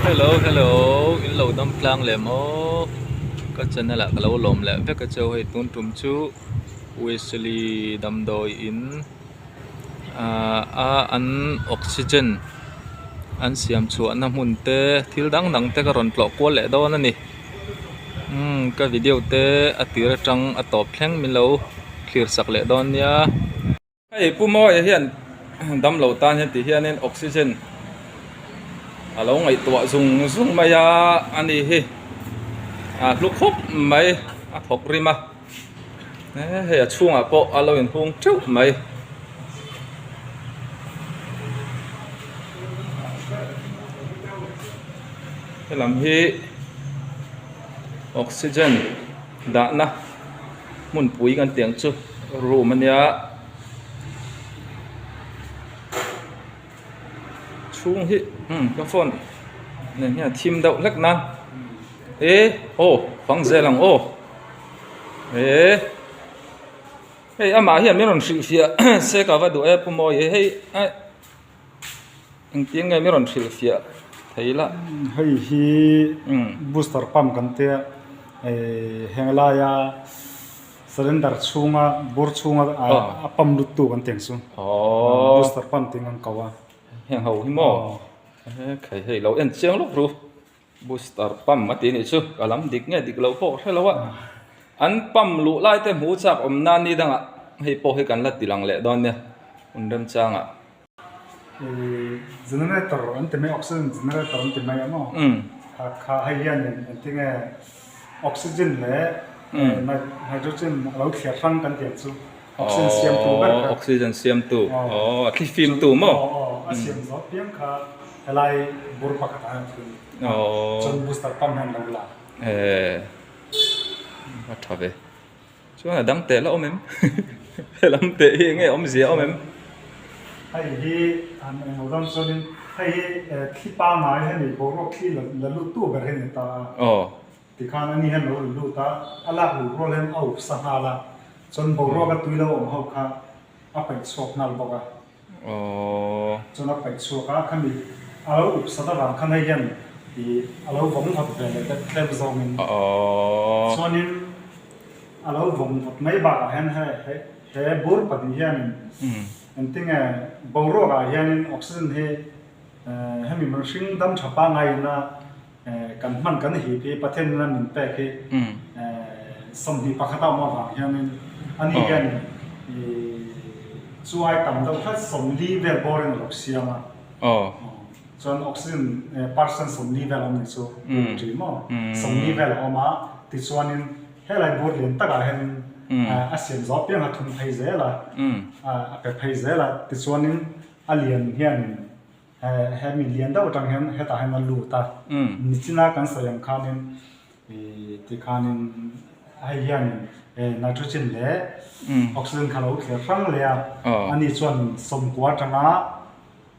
Hello hello in lo dam tlang leh maw ka channel ah ka lo lawm leh vek a cheu hei tun tum chu Wesley damdawi in ahh a an oxygen an siam chhuah na hmun te thil dang dang te ka rawn tlawh kual leh dawn a ni umm ka video te a tir atang a tawp thleng min lo thlir sak leh dawn nia. Hei Pu Mawia hian damlo tan hian tih hianin oxygen a lo ngaihtuah zung zung mai a a ni hi a hlu khawp mai a thawk rim a hei a chhungah pawh a lo inhung teuh mai. Helam hi oxygen dahna hmunpui kan tih ang chu room a nia chhung hi umm ka phone nen hian a thim deuh hlek nan e aw fang zel ang aw e hei amah hian min rawn hrilhfiah se ka va duh e pu mawi hei a. Engtin nge mi rawn hrilhfiah thei la? Hei hi booster pump kan tia heng laia cylinder chhunga bur chhunga a pump lut tu kan ti ang chu booster pump tiin kan ko a. Heng ho hi maw? Hei hei lo en chiang lawk ru booster pump a tih nih chu ka lam dik nge dik loh pawh ka hre lo a an pump luh lai te hmu chak awm nan ni dangah hei pawh hi kan la ti lang leh dawn nia hun remchangah. Generator an ti mai oxygen generator an ti mai a maw kha kha hei hianin engtinge oxygen leh hydrogen a lo thliar hrang kan tih ang chu oxygen siamtu ber kha oxygen siamtu aw a thli fimtu maw aw a siam zawh piang kha helai bur pakhatah hian a thun chuan booster pump hian a lo la a tha ve. Chuan a dang teh la awm em? Helam teh hi enge awmzia awm em? Hei hi han englo dawn chuanin hei hi thli pangngai hi a ni, boruak thli la lut tu ber hi a ni ta a. Aw. Tikhan ani hian lo lut a, a lak luh rual hian a up sa nghal a, chuan boruak a tui lo awm ho kha a paih chhuak nghal bawk a. Aww. Chuan a paih chhuak a, khami a lo up sat avang khan hei hian ih a lo vawng vawt ve leh deuh tlem zawngin. Aww. Chuanin a lo vawng vawt mai bakah hian hei he he bur pahnih hianin engtinge boruakah hianin oxygen hi hemi mihring dam tha pangngai ina kan hman kan hip hi Pathian ina min pek hi 21 a awm avang hianin ani hian chu ai tam deuh hret 40 vel bawrin a lo siam a chuan oxygen percent 40 vel awm ni chu tih maw 40 vel a awm a tichuanin helai bur lian takah hianin a siam zawh piang a thum phei zel a a pe phei zel a tichuanin a lian hianin He mi lian deuh atang hian hetah hian a lut a, nichina kan sawi ang khanin ih tikhanin hei hianin nitrogen leh oxygen kha lo thler hrang leh a, ani chuan 90 atanga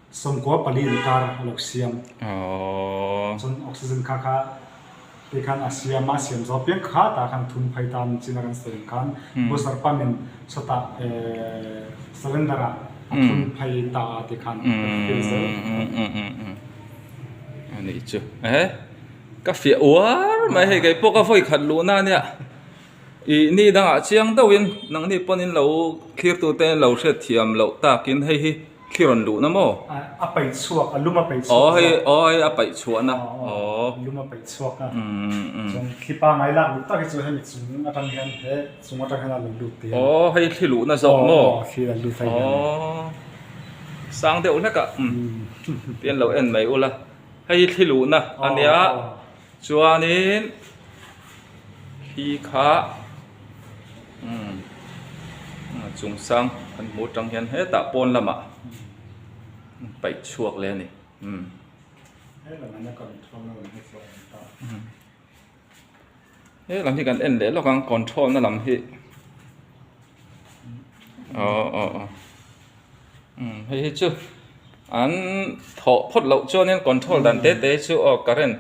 94 inkar a lo siam. Chuan oxygen kha kha tikhan a siam a, a siam zawh piang kha tah khan thum phei ta nichina kan sawi ang khan booster pump in chawtah cylinder ah A thun phei ta a ti khan ka feel zel. A nih chu e ka fiah uar mai hei kei pawh ka vawi khat luh na ania ih ni dangah chiang deuhin nangni pawn in lo thlir tu te lo hriat thiam loh takin hei hi thli rawn luh na maw? A paih chhuak a lum a paih chhuak zawk. Aw hei aw hei a paih chhuah na aw lum a paih chhuak a chuan thli pangngai lak luh tak hi chu hemi chung atang hian he Chung atang hian a lo lut tih a ni. Aw hei thli luhna zawk maw? Aw thli a lut hei hian. Aw sang deuh hlek a tih an lo en mai ula hei hi thli luhna a nia chuanin thli kha umm chung sang kan hmu atang hian hetah pawn lamah paih chhuak leh a ni umm. He lam hi kan en leh lawk ang control na lam hi aw aw aw umm hei hi chu an thawh phawt loh chuanin control dan te te hi chu aw current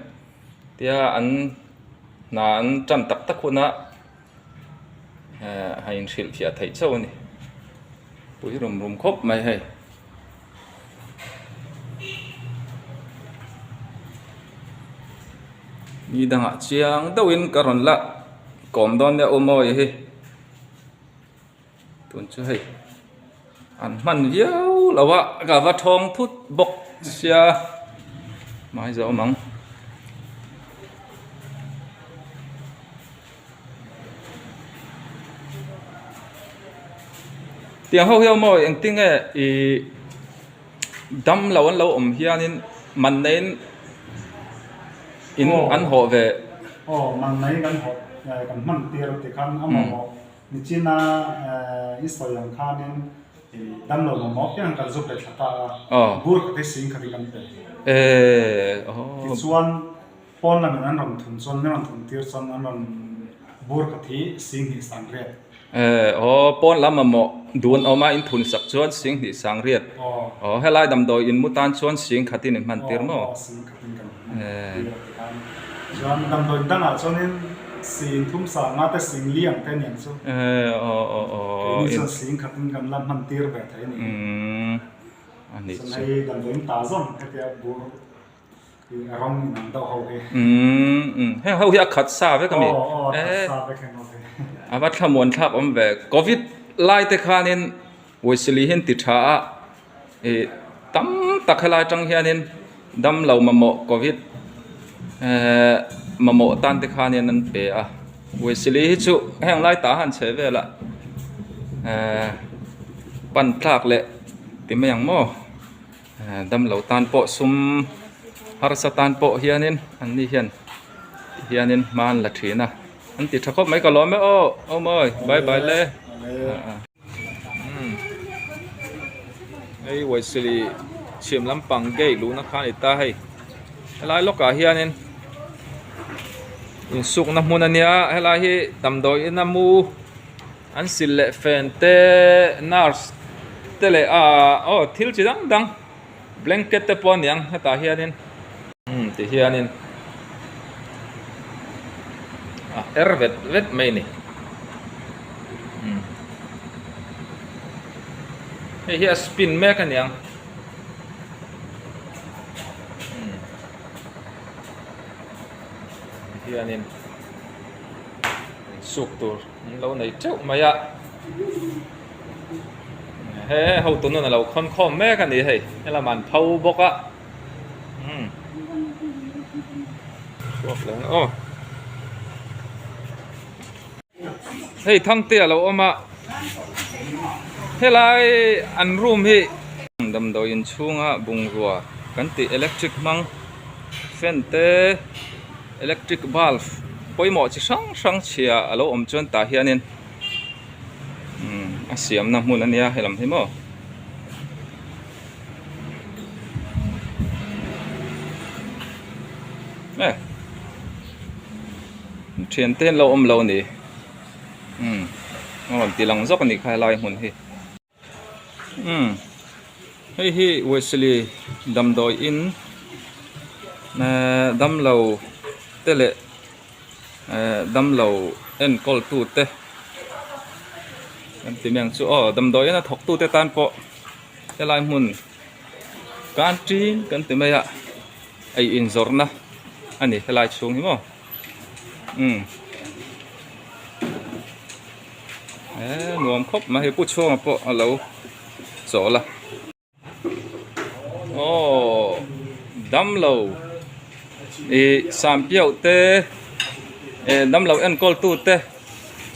tia an hna an tan tak tak hunah eh a inhrilh fiah theih chauh a ni pui rum rum khawp mai hei. Ni dangah chiang deuhin ka rawn la kawm dawn nia u mawi hi tun chu hei an hman viau lo a ka va thawng thut bawk sia hmai zawh awm ang. Tiang ho hian maw engtinge ih dam lo an lo awm hianin man neiin in an hawh ve. Aw man neiin kan hawh kan hman tir ti khan a mamawh nichina i sawi ang khanin ih dam lo mamawh piang kan zu pe thla ta a bur khat hi sing khat hi kan pe. Tichuan. Pawn lamin an rawn thun chuan min rawn thun tir chuan an rawn bur khat hi Singhnih Sangriat. Eh aw pawn lam mamawh dun awm a in thun sak chuan Singhnih Sangriat. Aw helai damdawi in mu tan chuan Sing khat in in hman tir maw? Aw Sing khat in kan hman tir a ti khan. Chuan damdawi in dangah chuanin Sing thum sanga te Sing li ang te aniang chu. Eh aw aw aw. Keini chuan Sing khat in kan la hman tir ve thei a ni. Umm a nih chu. Chuan hei damdawi in ta zawng hetia bur. Umm heng ho hi a khat sa vek ami a va thlamuan thlak awm ve covid lai te khanin Wesley hian ti tha a ih tam tak helai atang hianin damlo mamawh covid ehh mamawh tan te khanin an pe a Wesley hi chu heng lai tah han chhe velah ehh pan tlak leh ti mai ang maw. Damlo tan pawh sum harsa tan pawh hianin an ni hian hianin hma an la thin a an ti tha khawp mai ka lawm e aw aw mawi bye bye le hei Wesley chhim lampang gate luhna kha a ni ta hei helai lawkah hianin insukna hmun a nia helai hi damdawiin a mu. An sil leh fen te nurse te leh ah aw thil chi dang dang blanket te pawh a niang hetah hianin umm ti hianin a er vet vet mai a ni umm hei hi a spin mek a niang umm ti hianin suk tur. An lo nei teuh mai a, he hotu nun a lo khawn khawm mek a ni hei, helam an pho bawk a, umm chhuak leh ang aw, hei Thangte a lo awm a, helai an room hi damdawi inchhunga bungrua kan tih electric hmang fan te. Electric bulb pawimawh chi hrang hrang chhia a lo awm chuan tah hianin umm a siamna hmun a nia helam hi maw. E thiante an lo awm lo a ni umm a rawn ti lang zawk a nih kha helai hmun hi. Umm hei hi Wesley damdawi in ehh damlo te leh ehh damlo enkawl tu te kan ti mai ang chu aw damdawi in a thawk tu te tan pawh helai hmun canteen kan ti mai a ei in zawrhna a ni helai chhung hi maw umm. Eee nuam khawp mai hei pu chhuanga pawh a lo chawl a aw damlo ih sampiauh te eh damlo enkawl tu te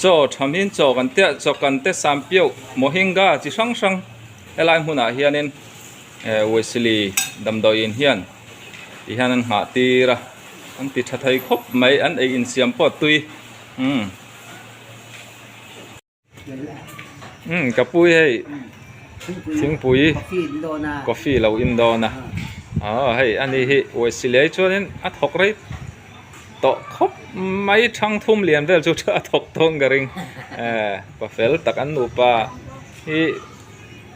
chaw thamin chaw kan tia chaw kan te sampiauh mohinga chi hrang hrang helai hmunah hianin eh Wesley damdawiin hian ti hian an nghah tir a an ti tha thei khawp mai an ei insiam pawh tui umm. Umm ka pu hi hei thingpui coffee lo in dawn a aw hei ani hi uaisiliai chuanin a thawk rei tawh khawp mai thang thum lian vel chu a thawk dawn ka ring eh pa fel tak an nupa hi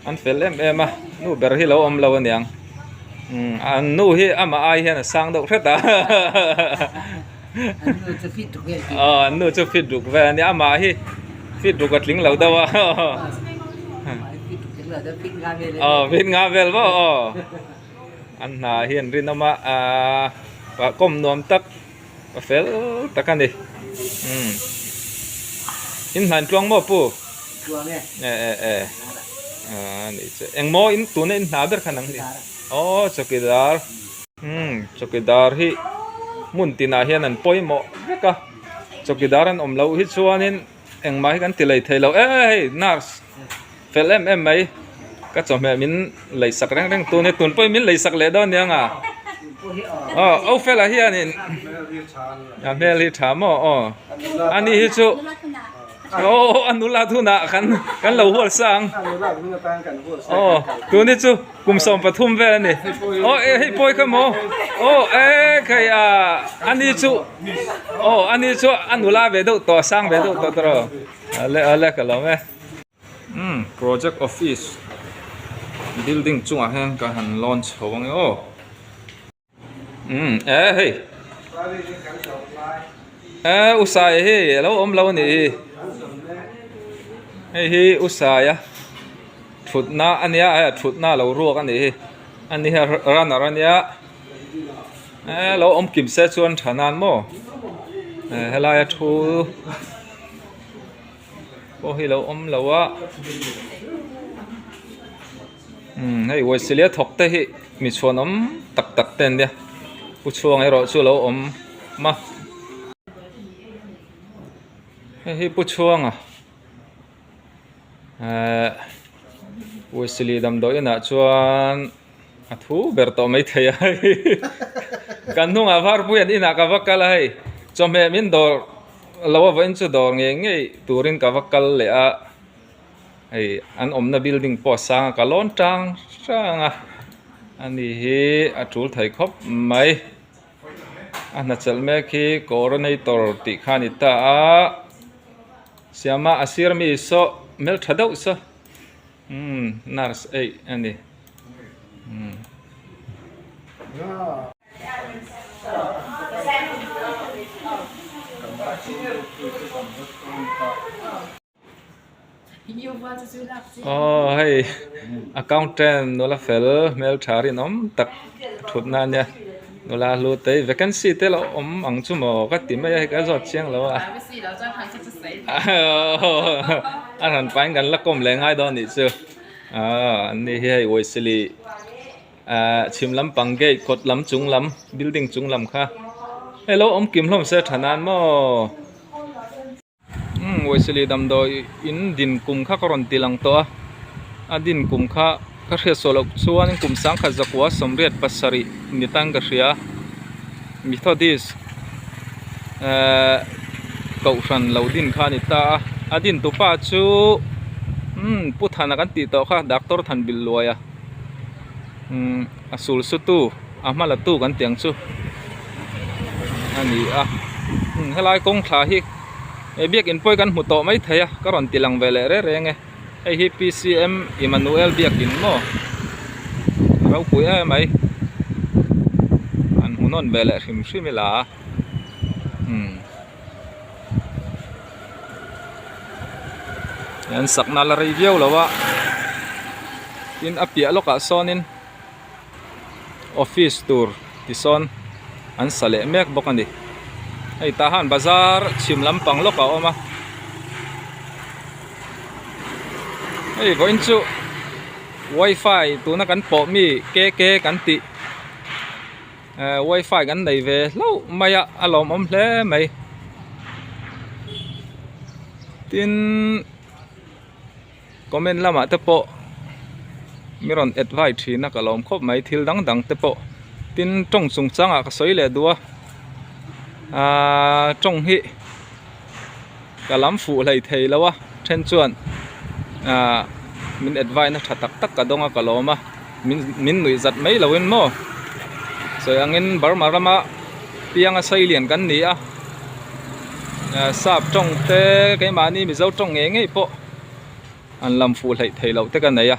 an fel em em a nu ber hi lo awm lo aniang umm an nu hi amah ai hian a sang deuh hret a aw an nu chu fit ruk vel ania amah hi fit ruk a tling lo deuh a aw fit nga vel maw aw an hna hi an rinawm a ahh kawm nuam tak. Pa fel tak a ni. Umm. In hnain tluang maw pu? Tluang e. E e e. A nih chu. Eng maw in tuna in hna ber kha nang ni? Aw chawkidar. Umm chawkidar hi hmun tinah hian an pawimawh vek a. Chawkidar an awm loh hi chuanin engmah hi kan ti lei thei lo. E hei nurse fel em em mai ka chawhmeh min lei sak reng reng tu nia tun pawhin min lei sak leh dawn nia nga aw au fela hianin a hmel hi tha maw aw ani hi chu aw a nula thunah kan kan lo hual sa ang aw tun hi chu kum 13 vel ani aw e hei pawi kha maw aw e khai a ani chu aw ani chu a nula ve deuh tawh a sang ve deuh tawh tawh ale ale ka lo e. Umm project office building chungah hian ka han lawn chho ang e aw umm e hei e usai hi a lo awm lo a nih hi hei hi usaia thutna a nia hei thutna a lo ruak a nih hi ani hi runner a nia e lo awm kim se chuan tha nan maw helaia thu. Pawh hi lo awm lo a umm hei Wesley a thawk te hi mi chhuanawm tak tak te an nia pu chhuang erawh chu lo awm a hei hi pu chhuanga ehh Wesley damdawi inah chuan a thu ber tawh maithei a hei kan hnungah varpui an inah ka va kal a hei chawhmeh min dawr. Lo a vawiin chu dawr ngei ngei turin ka va kal leh a, hei an awmna building pawh a sang a ka lawn tang hrang a, ani hi a tul thei khawp mai, a hnachelh mek hi coordinator tih kha a ni ta a, siama a sir mi saw hmeltha deuh saw umm nurse eih a ni umm. Aw hei accountant nula fel hmeltha rinawm tak thutna a nia nula hlu te vacancy te lo awm ang chu maw ka ti mai a hei ka zawt chiang lo a a rawn pain kan la kawm leh ngai dawn anih chu aw an ni hi hei uaisili. Ahh chhim lampang gate kawt lam chung lam building chung lam kha hei lo awm kim hlawm se tha nan maw umm Wesley damdawi in din kum kha ka rawn ti lang tawh a a din kum kha ka hriat suah loh chuan kum sangkhat zakua 87 ni tan ka hria Methodist ehh kohhran lo din kha a ni ta a a din tupa chu umm Pu Thana kan tih tawh kha Doctor Thanbilluaia. Umm a sul sutu a hma la tu kan tih ang chu a ni a umm helai kawng thla hi he biakin pawh hi kan hmu tawh maithei a ka rawn ti lang ve leh reng reng e hei hi P C M Emmanuel biakin maw ropui em mai an hmu nawn ve leh hrim hrim ila umm. An sakna la rei viau lo a tin a piah lawkah sawnin office tur tisawn an sa leh mek bawk a ni hei tah han bazar chhim lampang lawkah a awm a hei vawiin chu wifi tuna kan pawh mi k k kan tih. Eh wifi kan nei ve hlauh mai a a lawmawm hle mai tin comment lamah te pawh mi rawn advise thin a ka lawm khawp mai thil dang dang te pawh tin tawng chung changah ka sawi leh duh a ahh tawng hi ka lam fuh hlei thei lo a then chuan ahh min advise na tha tak tak ka dawng a ka lawm a. Min nuih zat mai lo in maw sawi angin Burma rama pianga sei lian kan ni a sap tawng te keimahni Mizo tawng ngei ngei pawh an lam fuh hleih theih loh te ka nei a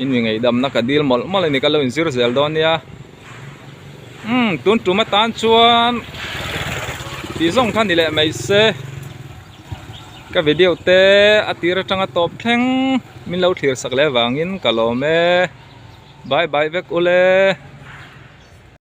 in mi ngeihdamna ka dil mawlh mawlh a ni ka lo inzir zel dawn nia umm tun tum atan chuan tih zawng kha ni leh mai se. Ka video te a tir atanga tawp thleng min lo thlir sak leh vangin ka lawm e bye bye vek ule.